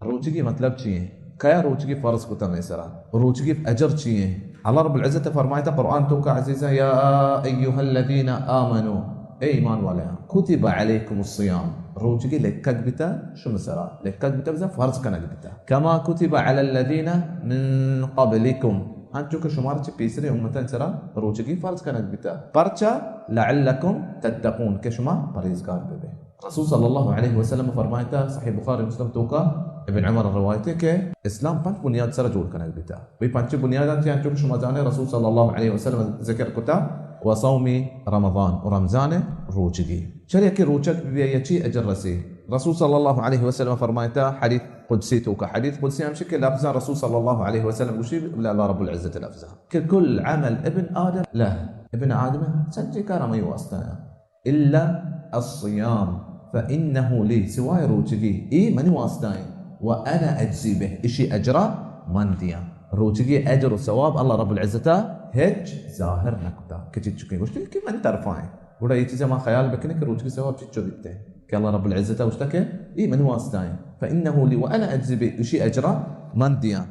روچگی مطلب چی ایں؟ کیا روچگی فرض کتا مئے سرا؟ روچگی اجر چی ایں؟ اللہ رب العزت فرمائتا قرآن توکا عزیزاں، یا ایھا الذین آمنوا، اے ایمان والیاں، کتب علیکم الصیام، روچگی لکگ بیتا شما سرا، لکگ بیتا بزاں فرض کنگ بیتا، کما کتب علی الذین من قبلکم، ہنچو کہ شمارا چہ پیسریں امتاں سرا روچگی فرض کنگ بیتا۔ پرچا؟ لعلکم تتقون، کہ شما پرہیزگار ببے۔ رسول صلی اللہ علیہ وسلم فرمائتا صحیح بخاری مسلم توکا، ابن عمر روایتے کہ اسلام پنچ بنیاد سرا جوڑ کنگ بیتا۔ وی پنچ بنیاداں چی؟ ہنچو کہ شما زانے رسول صلی اللہ علیہ وسلم ذکر کتا، و صوم رمضان، و رمضان روچگی۔ چرے کہ روچگ ببی یا چی اجر رسی؟ رسول صلی اللہ علیہ وسلم فرمائتا حدیث قدسی توکا، حدیث قدسی ہمشی کہ لفظاں رسول صلی اللہ علیہ وسلم گوشی، بلے اللہ رب العزت لفظاں کہ کل عمل ابن آدم لہ، ابن آدم سجے کار ہمے واسطہ ہیں۔ الا الصیام فانه لی، سوائے روچگی، اے منی واسطہ ہیں، و انا اجزی بہ، اشی اجرا من دیاں۔ روچگی اجر و ثواب اللہ رب العزت ہچ ظاہر نہ کتا کہ چچکے گوشتے کہ من طرفا ہیں۔ گڑا یہ چیزیں ما خیال بکنے کہ روچگی ثواب چچو بیتے کہ اللہ رب العزت گوشتا کہ اے منی واسطہ ہیں، فانه لی و انا اجزی بہ، اشی اجرا من دیاں۔